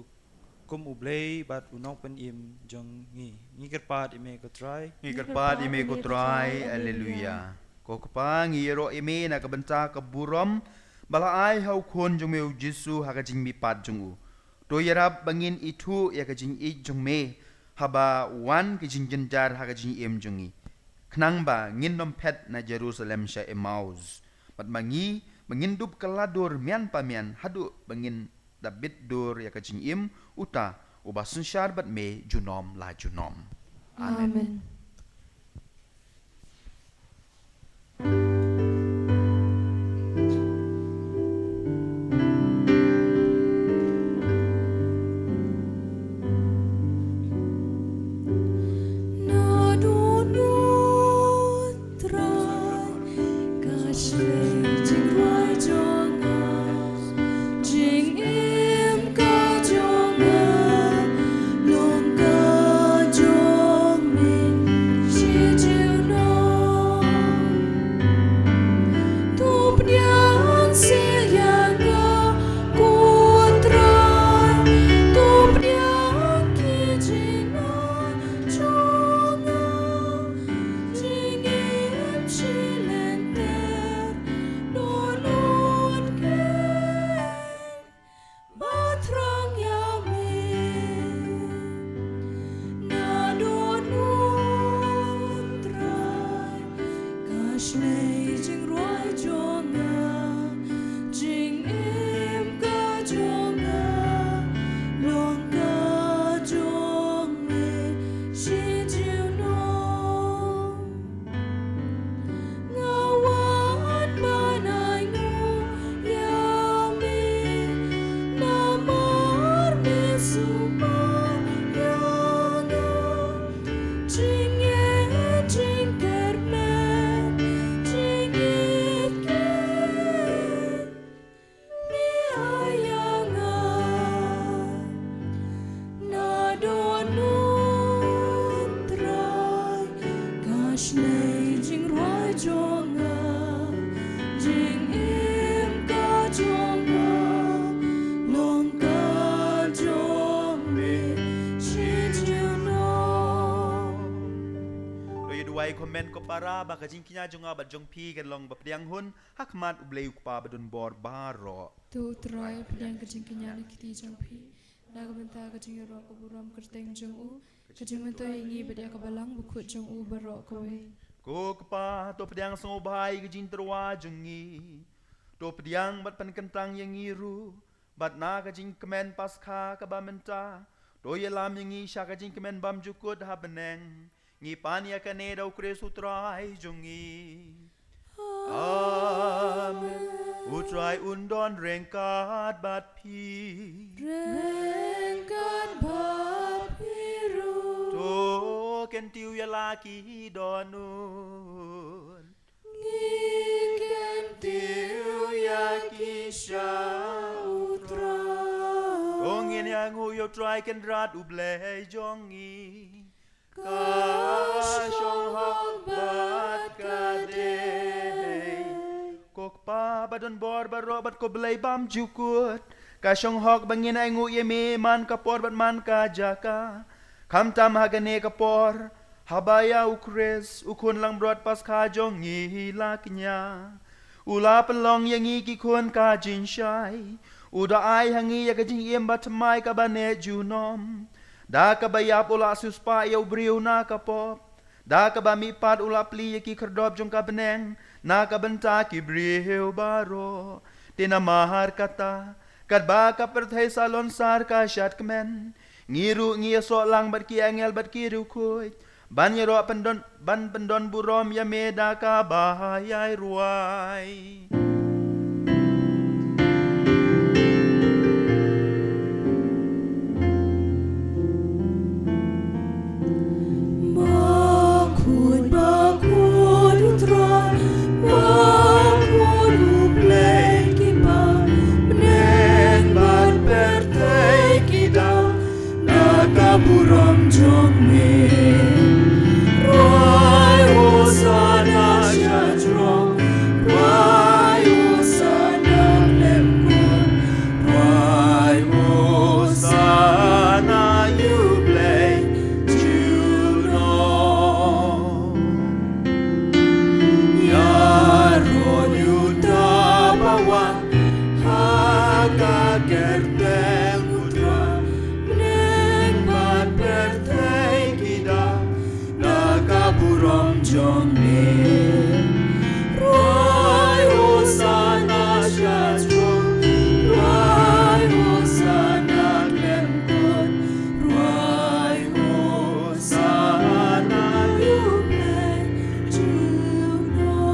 kum U Blei bad U Nongpynim jong ngi. Ngi kyrpad ïa me ko Trai. Ngi kyrpad ïa me ko Trai. Haleluya. Ko Kpa, ngi ïaroh ïa me na ka bynta ka burom ba la ai ha U Khun jong me U Jisu ha ka jingmihpat jong u. To ïarap ba ngin ithuh ïa ka jingïeit jong me haba wan ka jingjynjar ha ka jingim jong ngi, khnang ba ngin nym phet na Jerusalem sha Emmaus, bad ma ngi ba ngin dup kylla dur mian pa mian haduh ba ngin da bit dur ïa ka jingim, uta uba synshar bad me junom la junom. Amen. Amen. Ba thrang ïa me na dohnud Trai, ka shlei jingrwai jong nga, jingim ka jong nga long ka jong me shi junom. Nga wan ban ainguh ïa me, namar me sumar ïa nga. Jingngeit, jingkyrmen, jingngeit, jingngeit. Me ai ïa nga na dohnud Trai, ka shlei jingrwai jong nga, jingim ka jong nga long ka jong me shi junom. To ïa duwai kmen ko para ba ka jingkñia jong nga bad jong phi kan long ba pdiang hun ha khmat U Blei U Kpa badonbor baroh. To U Trai pdiang ka jingkñia na kti jong phi na ka bynta ka jingïaroh ka burom kyrteng jong u, ka jingmyntoi ïa ngi bad ïa ka balang bakhuid jong u baroh kawei. Ko Kpa, to pdiang sngewbha ïa ka jingtyrwa jong ngi. To pdiang bad pynkyntang ïa ngi ruh bad na ka jingkmen Paskha kaba mynta, to ïalam ïa ngi sha ka jingkmen bymjukut ha bneng. Ngi pan ïa kane da U Khrist U Trai jong ngi. Amen. U Trai un don ryngkat bad phi. Ryngkat bad phi ruh. To kyntiew ïa la ki dohnud. Ngi kyntiew ïa ki sha U Trai. To ngin ïanguh ïa U Trai Kynrad U Blei jong ngi. Ka shong hok bad ka dei. Ko Kpa badonbor baroh bad ko Blei bymjukut, ka shong hok ba ngin ainguh ïa me man ka por bad man ka jaka. Khamtam ha kane ka por, haba ïa U Khrist, U Khun langbrot Paskha jong ngi la kñia. U la pynlong ïa ngi ki khun ka jingshai. U da ai ha ngi ïa ka jingim bathymmai kaba neh junom. Da kaba ïap u la siewspah ïa u briew na ka pop. Da kaba mihpat u la plie ïa ki khyrdop jong ka bneng na ka bynta ki briew baroh. Te namar kata, katba ka pyrthei salonsar ka shadkmen, ngi ruh ngi ïasoh lang bad ki angel bad ki riewkhuid ban ïaroh pyndon, ban pyndon burom ïa me da kaba ïai rwai. burom jong me. Rwai Hosanna sha jrong, rwai Hosanna khlem kut, rwai Hosanna ïa U Blei junom. Ïaroh ïa uta uba wan ha ka kyrteng U Trai, bneng bad pyrthei ki da na ka burom jong me. Rwai Hosanna sha jrong, rwai Hosanna khlem kut, rwai Hosanna ïa U Blei junom.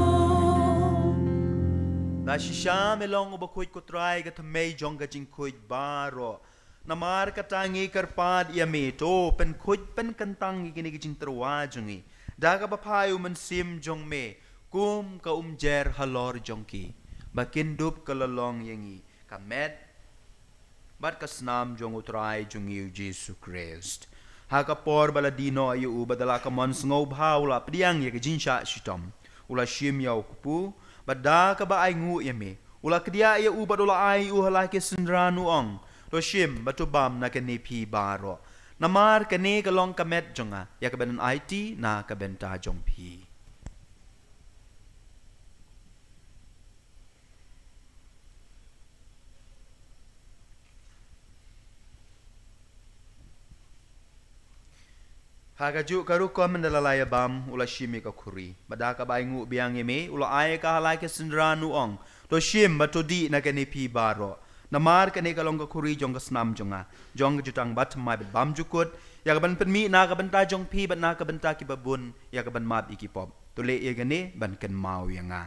Da shisha me long uba khuid ko Trai, ka thymmei jong ka jingkhuid baroh. Namar kata ngi kyrpad ïa me, to pynkhuid pynkyntang ïa kine ki jingtyrwa jong ngi da kaba phai U Mynsiem jong me kum ka umjer halor jong ki, ba kin dup ka lynlong ïa ngi ka met bad ka snam jong U Trai jong ngi U Jisu Khrist. Ha ka por ba la die noh ïa u, bad da la ka mon sngewbha u la pdiang ïa ka jingshah shitom, u la shim ïa u kpu, bad da kaba ainguh ïa me, u la kdiah ïa u bad u la ai ïa u ha la ki synran, u ong, to shim bad to bam na kane phi baroh, namar kane ka long ka met jong nga, ïa kaban aiti na ka bynta jong phi. Ha kajuh ka rukom, ynda la ïa bam, u la shim ïa ka khuri, bad da kaba ainguh biang ïa me, u la ai ïa ka ha la ki synran, u ong, to shim bad to dih na kane phi baroh, namar kane ka long ka khuri jong ka snam jong nga, jong ka jutang bathymmai bad bymjukut, ïa kaban pynmih na ka bynta jong phi bad na ka bynta kiba bun, ïa kaban map ïa ki pop. To leh ïa kane ban kynmaw ïa nga.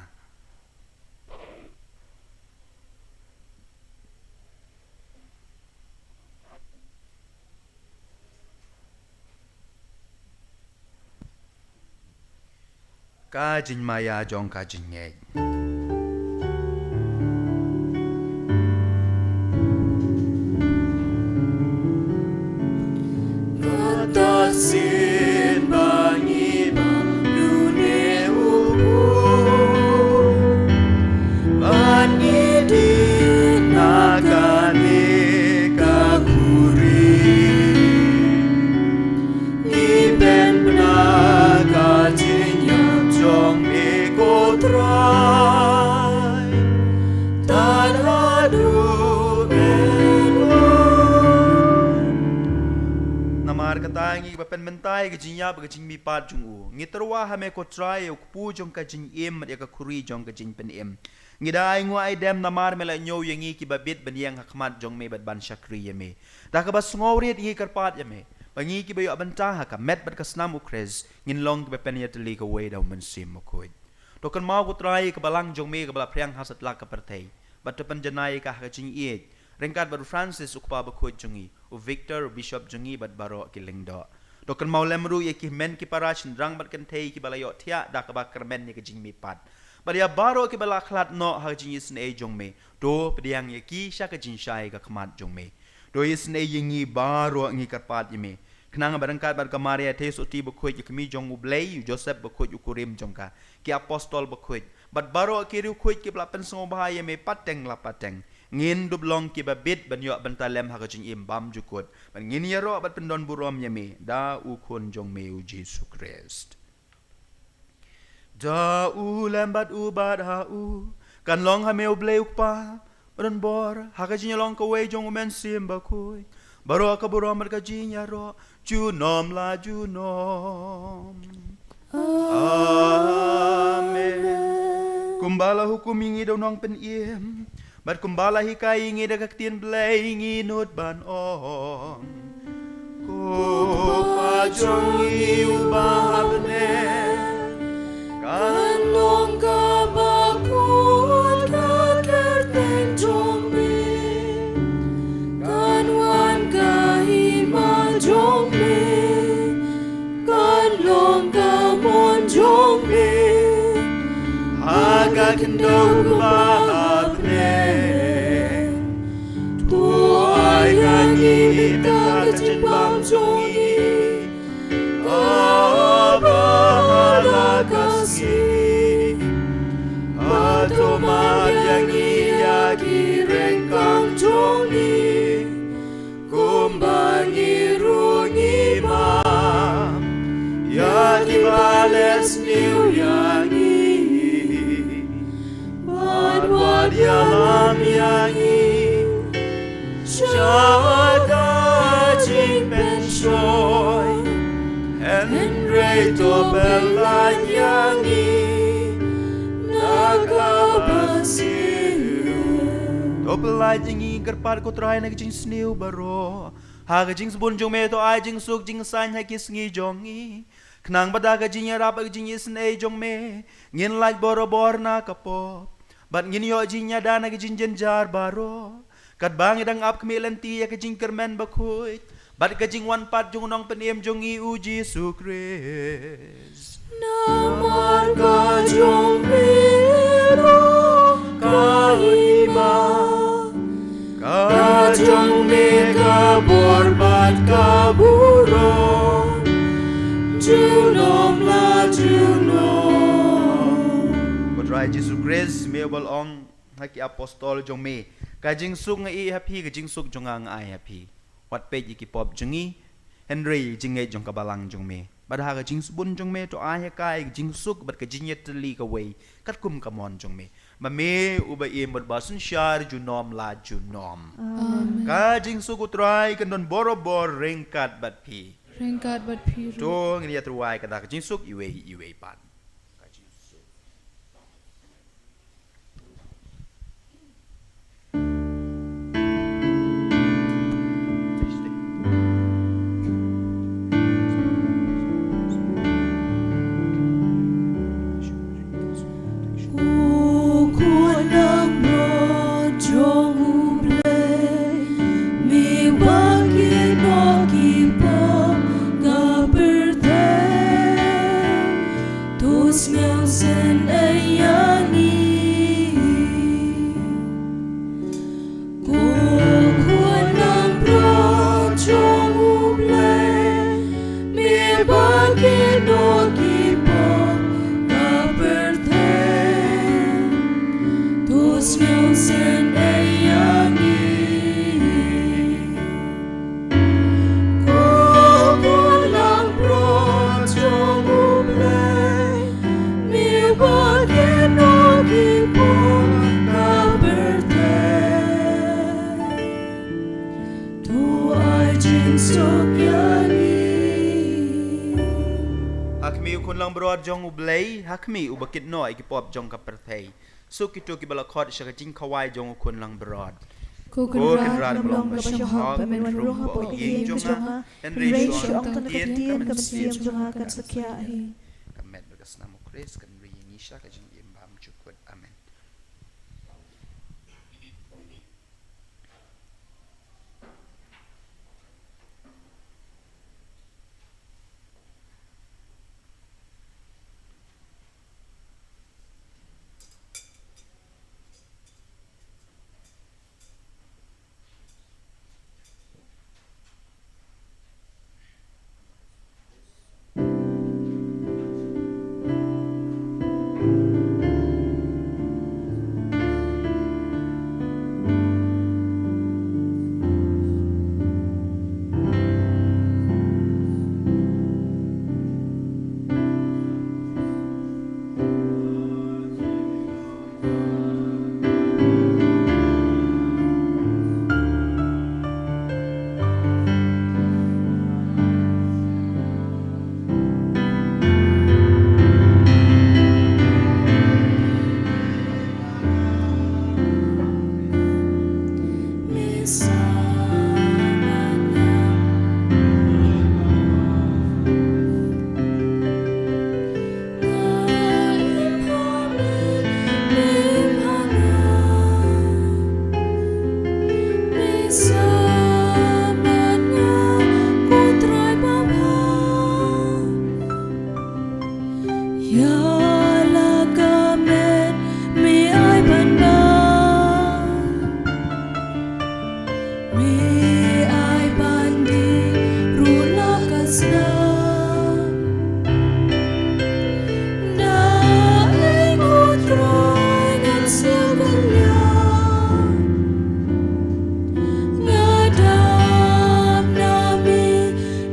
Ka jingmaïa jong ka jingngeit. Kata shisien ba ngi bam lune u kpu, ba ngi dih na kane ka khuri, ngi pynbna ka jingïap jong me ko Trai, tad haduh me wan. Namar kata ngi ba pynmynta ïa ka jingïap, ka jingmihpat jong u, ngi tyrwa ha me ko Trai, ïa u kpu jong ka jingim bad ïa ka khuri jong ka jingpynim. Ngi da ainguh aidem namar me la ñiew ïa ngi kiba bit ban ïeng ha khmat jong me bad ban shakri ïa me. Da kaba sngewrit ngi kyrpad ïa me, ba ngi kiba ïoh bynta ha ka met bad ka snam U Khrist, ngin long kiba pynïatylli kawei da U Mynsiem Bakhuid. To kynmaw ko Trai ïa ka balang jong me kaba la phriang ha satlak ka pyrthei, bad to pynjanai ïa ka ha ka jingïeit, ryngkat bad u Francis u kpa bakhuid jong ngi, u Victor u bishop jong ngi, bad baroh ki lyngdoh. To kynmaw lem ruh ïa ki hynmen ki para shynrang bad kynthei kiba la ïohthiah da kaba kyrmen ïa ka jingmihpat, bad ïa baroh kiba la khlad noh ha ka jingisynei jong me. To pdiang ïa ki sha ka jingshai ka khmat jong me. To isynei ïa ngi baroh, ngi kyrpad ïa me, khnang ba ryngkat bad ka Maria Theisotti bakhuid, ïa ka Kmie jong U Blei, u Joseph bakhuid u kurim jong ka, ki apostol bakhuid, bad baroh ki riewkhuid kiba la pynsngewbha ïa me pateng la pateng, ngin dup long kiba bit ban ïoh bynta lem ha ka jingim bymjukut, bad ngin ïaroh bad pyndonburom ïa me da u Khun jong me u Jisu Khrist. Da u lem bad u bad ha u, kan long ha me U Blei U Kpa, ba don bor ha ka jingïalong kawei jong U Mynsiem Bakhuid, baroh ka burom bad ka jingïaroh junom la junom. Amen. Kumba la hukum ïa ngi da u Nongpynim, bad kumba la hikai ïa ngi da ka Ktien Blei, ngi nud ban ong, ko Kpa jong ngi uba ha bneng, kan long kaba kut ka kyrteng jong me, kan wan ka hima jong me, kan long ka mon jong me ha ka khyndew kumba ha bneng. To ai ha ngi mynta ka jingbam jong ngi Kiba leh sniew ïa ngi bad wat ïalam ïa ngi sha ka jingpynshoi, hynrei to pynlait ïa ngi na kaba sniew. To pynlait ïa ngi kyrpad, ko Trai, na ka jingsniew baroh. Ha ka jingsbun jong me to ai jingsuk jingsaiñ ha ki sngi jong ngi, khnang ba da ka jingïarap bad ka jingisynei jong me ngin lait borabor na ka pop bad ngin ïoh jingïada na ka jingjynjar baroh, katba ngi dang ap khmih lynti ïa ka jingkyrmen bakhuid bad ka jingwan pat jong u Nongpynim jong ngi, u Jisu Khrist. Namar ka jong me ruh ka hima, ka jong me ka bor bad ka burom, junom la junom. Ko Trai Jisu Khrist, me uba la ong ha ki apostol jong me, ka jingsuk nga ai ha phi, ka jingsuk jong nga nga ai ha phi. Wat peit ïa ki pop jong ngi, hynrei ïa ka jingngeit jong ka balang jong me. Bad ha ka jingsbun jong me to ai ha ka ïa ka jingsuk bad ka jingïatylli kawei katkum ka mon jong me. Ma me uba im bad ba synshar junom la junom. Amen. Ka jingsuk u Trai kan don borabor ryngkat bad phi. Ryngkat bad phi ruh. To ngin ïatyrwai ka da ka jingsuk iwei iwei pat. Ka jingsuk. U Khun Langbrot jong U Blei, me ba kit noh ki pop ka pyrthei, to sngewsynei ïa ngi. Ko Khun Langbrot jong U Blei, me ba kit noh ki pop ka pyrthei, to sngewsynei ïa ngi. Ko Khun Langbrot jong U Blei, me ba kit noh ki pop ka pyrthei, to ai jingsuk ïa ngi. Ha khmih, U Khun Langbrot jong U Blei, ha khmih, uba kit noh ïa ki pop jong ka pyrthei. Suk kito kiba la khot sha ka jingkhawai jong U Khun Langbrot. Ko Kynrad, me long kaba shahok, ba men wan rung hapoh ka ïing jong nga, hynrei shu ong tang ka ktien, ka mynsiem jong nga kan sa khiah hi. Ka met bad ka snam U Khrist kan ri ïa ngi sha ka jingim bymjukut. Amen. Ïa la ka met me ai ban da, me ai ban die ruh la ka snam. Da ei ko Trai ngan sngewkynmaw, nga dap na me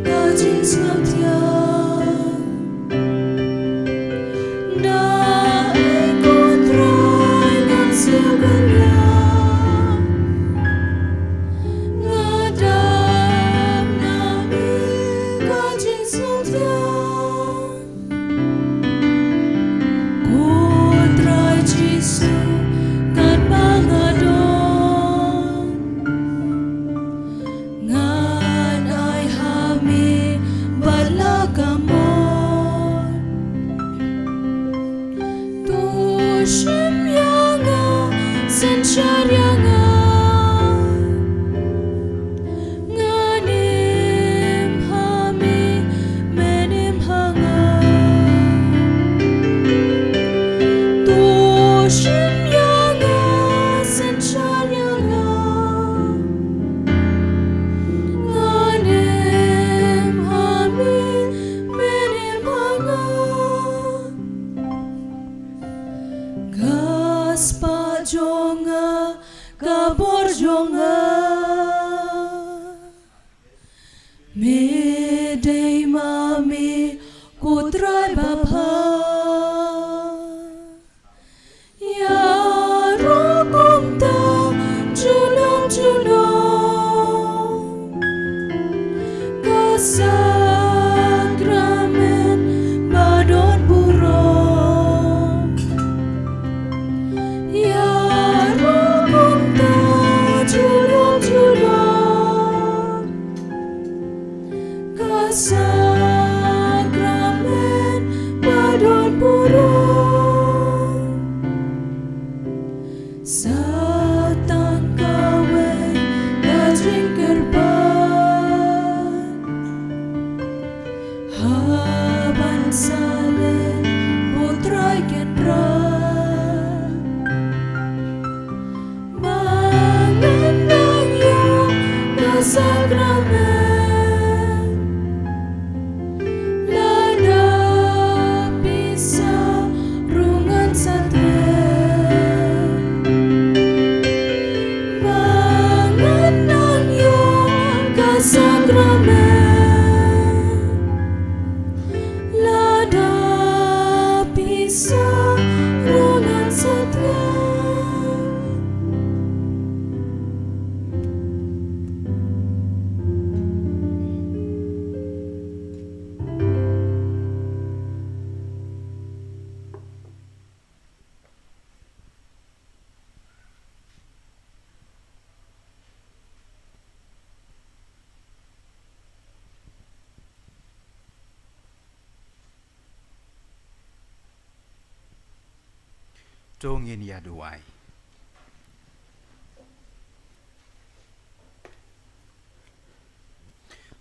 ka jingsngewthiang. Baba, ïaroh kumta, ju long ju long ka sakramen ba don burom. Ïaroh kumta, ju long ju long ka sakramen ba don burom. Sa tang kawei ka jingkyrpad, haba ngan sa leit, ko Trai Kynrad. Ba ngan nang ïoh ka sakramen, lada pisa ruh ngan sa treh. Ba ngan nang ïoh ka sakramen, lada pisa ruh ngan sa treh. To ngin ïa duwai.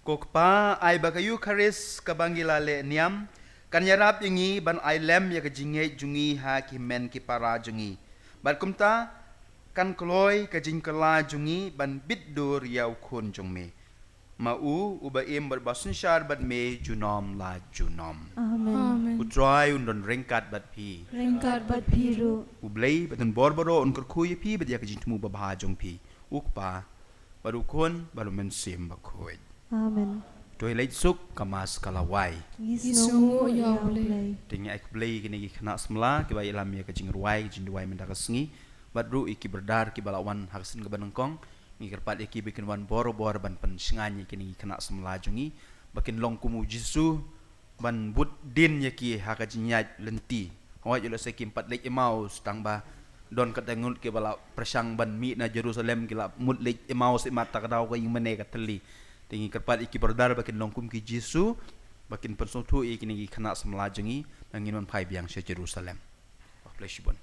Ko Kpa, ai ba ka Eukharist kaba ngi la leh niam kan ïarap ïa ngi ban ai lem ïa ka jingngeit jong ngi ha ki hynmen ki para jong ngi, bad kumta kan kloi ka jingkylla jong ngi ban bit dur ïa u Khun jong me. Ma u, uba im bad ba synshar bad me junom la junom. Amen. Amen. U Trai un don ryngkat bad phi. Ryngkat bad phi ruh. U Blei ba don bor baroh un kyrkhu ïa phi bad ïa ka jingthmu babha jong phi. U Kpa, bad u Khun, bad u Mynsiem Bakhuid. Amen. To ïaleit suk, ka Mass ka la wai. Ngi sngewnguh ïa u Blei. Te ngi ai khublei ïa kine ki khynnah samla kiba ïalam ïa ka jingrwai, ka jingduwai mynta ka sngi. Bad ruh ïa ki brother kiba la wan ha ka sien kaba nyngkong. Ngi kyrpad ïa ki ba kin wan bor bor ban pynshngaiñ ïa kine ki khynnah samla jong ngi ba kin long kum u Jisu, ban bud dien ïa ki ha ka jingïaid lynti. Hooid, ïoh lehse kim pat leit Emmaus, tang ba don katto katne ngut kiba la pyrshang ban mih na Jerusalem, ki la mut leit Emmaus, imat ta ka daw ka ïing mane ka thylli. Te ngi kyrpad ïa ki brother ba kin long kum ki Jisu, ba kin pynsngewthuh ïa kine ki khynnah samla jong ngi, ba ngin wan phai biang sha Jerusalem. Khublei shibun.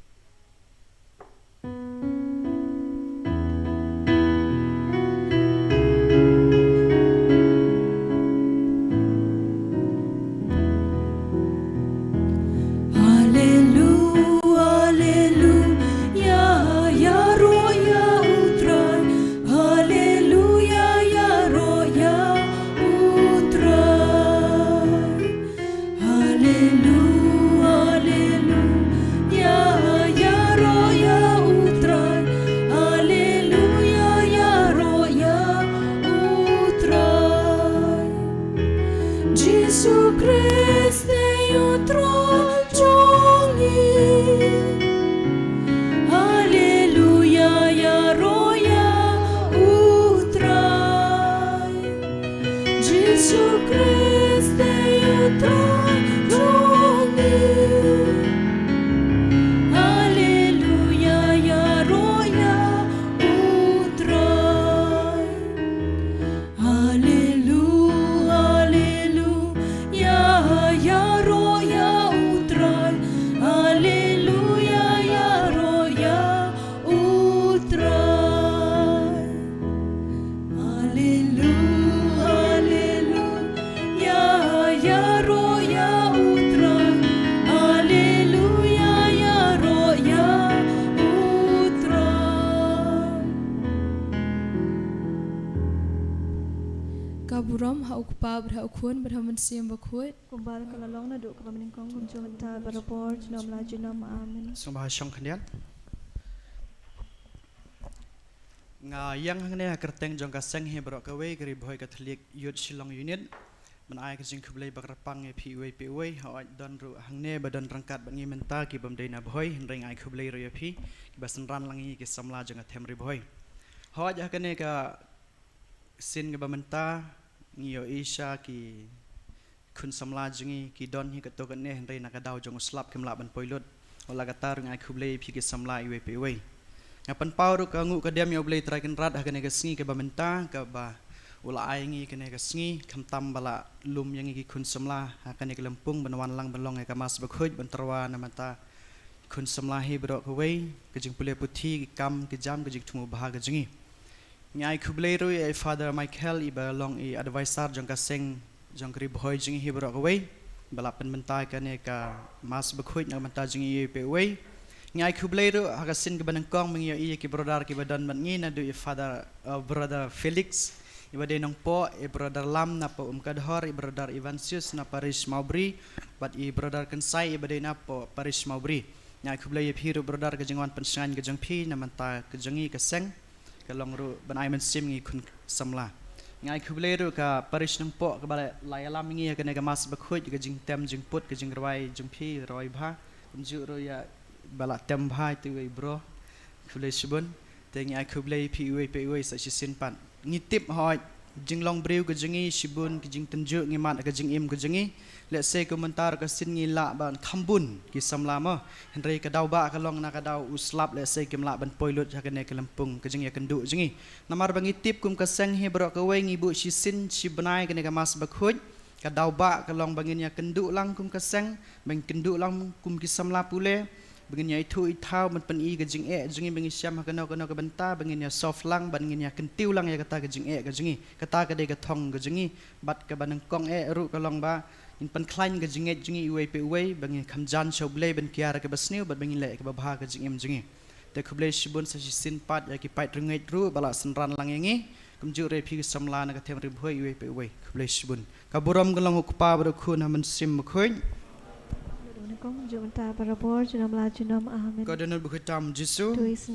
Haleluya, haleluya, ïaroh ïa u Trai. Haleluya, ïaroh ïa u Trai. Haleluya, haleluya, ïaroh ïa u Trai. Haleluya, ïaroh ïa u Trai. Jisu Khrist dei u Trai jong ngi. Haleluya, ïaroh ïa u Trai. Jisu Khrist dei u Trai jong ngi. Haleluya, ïaroh ïa u Trai. Haleluya, haleluya, ïaroh ïa u Trai. Haleluya, ïaroh ïa u Trai. Haleluya, haleluya, ïaroh ïa u Trai. Haleluya, ïaroh ïa u Trai. Ka burom ha u Kpa bad ha u Khun bad ha u Mynsiem Bakhuid. Kumba ka la long naduh kaba nyngkong, kumjuh mynta, barabor, junom la junom. Amen. Sngewbha shong khyndiat. Nga ïeng hangne ha kyrteng jong ka seng hi baroh kawei ka Ri Bhoi Katholik Youth Shillong Unit. Ban ai ka jingkhublei bakyrpang ïa phi uwei pa uwei, hooid don ruh hangne ba don ryngkat bad ngi mynta ki bym dei na Bhoi, hynrei nga ai khublei ruh ïa phi, kiba synran lang ïa ki samla jong ka Them Ri Bhoi. Hooid ha kane ka sien kaba mynta, ngi ïohi sha ki khun samla jong ngi, ki don hi katto katne, hynrei na ka daw jong u slap kim lah ban poi lut. Wat la katta ruh nga ai khublei ïa phi ki samla iwei pa iwei. Nga pynpaw ruh ka nguh ka diam ïa U Blei Trai Kynrad ha kane ka sngi kaba mynta, kaba u la ai ngi kane ka sngi, khamtam ba la lum ïa ngi ki khun samla ha kane ka lympung ban wan lang ban long ïa ka Mass Bakhuid, ban tyrwa na bynta khun samla hi baroh kawei, ka jingpule puthi, ki kam ki jam, ka jingthmu bha ka jong ngi. Nga ai khublei ruh ïa i Father Michael, iba long i advisor jong ka seng jong ka Ri Bhoi jong ngi hi baroh kawei, ba la pynmynta ïa kane ka Mass Bakhuid na ka bynta jong ngi iwei pa iwei. Nga ai khublei ruh ha ka sien kaba nyngkong ba ngi ïohi ïa ki brother kiba don bad ngi, naduh i Father, uh, Brother Felix, iba dei Nongpoh, i Brother Lam na poh Umkadhor, i Brother Evansius na Parish Mawbri, bad i Brother Kynsai, iba dei na poh Parish Mawbri. Nga ai khublei ïa phi ruh brother, ka jingwan pynshngaiñ ka jong phi na bynta ka jong ngi ka seng, ka long ruh ban ai mynsiem ngi khun samla. Nga ai khublei ruh ka Parish Nongpoh kaba la, la ïalam ïa ngi ha kane ka Mass Bakhuid, ka jingtem jingput, ka jingrwai jong phi, rwai bha. Kumjuh ruh ïa ba la tem bha ïa tu i bro. Khublei shibun. Te nga ai khublei ïa phi iwei pa iwei sa shisien pat. Ngi tip hooid, jinglong briew ka jong ngi shibun ki jingtynjuh ngi mad ha ka jingim ka jong ngi. Lehse kum mynta ruh ka sien ngi lah ban kham bun ki samla mo. Hynrei ka daw ba ka long na ka daw u slap, lehse kim lah ban poi lut ha kane ka lympung ka jingïakynduh jong ngi. Namar ba ngi tip kum ka seng hi baroh kawei ngi buh shisien shibnai kane ka Mass Bakhuid. Ka daw ba ka long ba ngin ïakynduh lang kum ka seng, ba ngin kynduh lang kum ki samla pule, ba ngin ïa ithuh ithaw ban pyni ka jingeh jong ngi, ba ngin shem ha kano kano ka bynta, ba ngin ïa solve lang, ba ngin ïa kyntiew lang ïa kata ka jingeh ka jong ngi. Kata ka dei ka thong ka jong ngi. Bad kaba nyngkong eh ruh ka long ba ngin pynkhlaiñ ka jingngeit jong ngi iwei pa iwei, ba ngin kham jan sha U Blei ban kiar kaba sniew, bad ba ngin leh kaba bha ka jingim jong ngi. Te khublei shibun sa shisien pat ïa ki paidriewngeit ruh ba la synran lang ïa ngi. Kumjuh ruh ïa phi ki samla na ka Them Ri Bhoi iwei pa iwei. Khublei shibun. Ka burom ka long u Kpa bad u Khun ha Mynsiem Bakhuid. Kumjuh mynta barabor, junom la junom. Amen. Ka dohnud bakhuid tam Jisu.